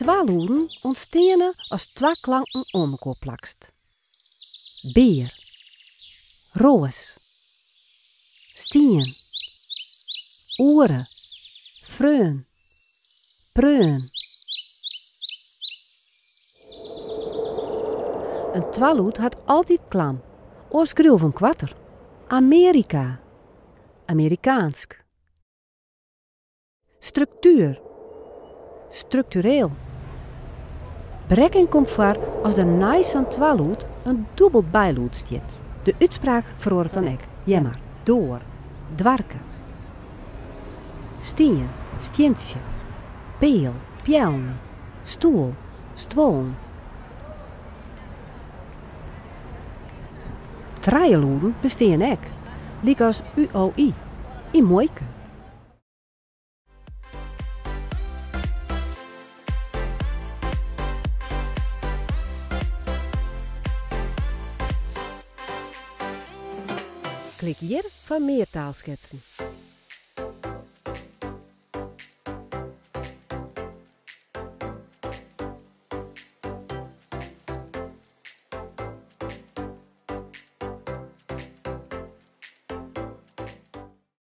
Twalûden ûntsteane as twa klanken oan mekoar plakst. Bear, roas, stien, oere, freon, preon. In twalûd hat altyd klam, oars skriuwe we 'm koarter. Amearika, Amerikaansk. Struktuer, struktureel. Brekking komt foar as der nei sa'n twalûd in dûbeld bylûd stiet. De útspraak feroaret dan ek, hear mar, doar, doarke. Stien, stientsje, peal, peallen, stoel, stuollen. Trijelûden bestean ek, lykas UOI yn muoike. Klik hjir foar mear taalsketsen.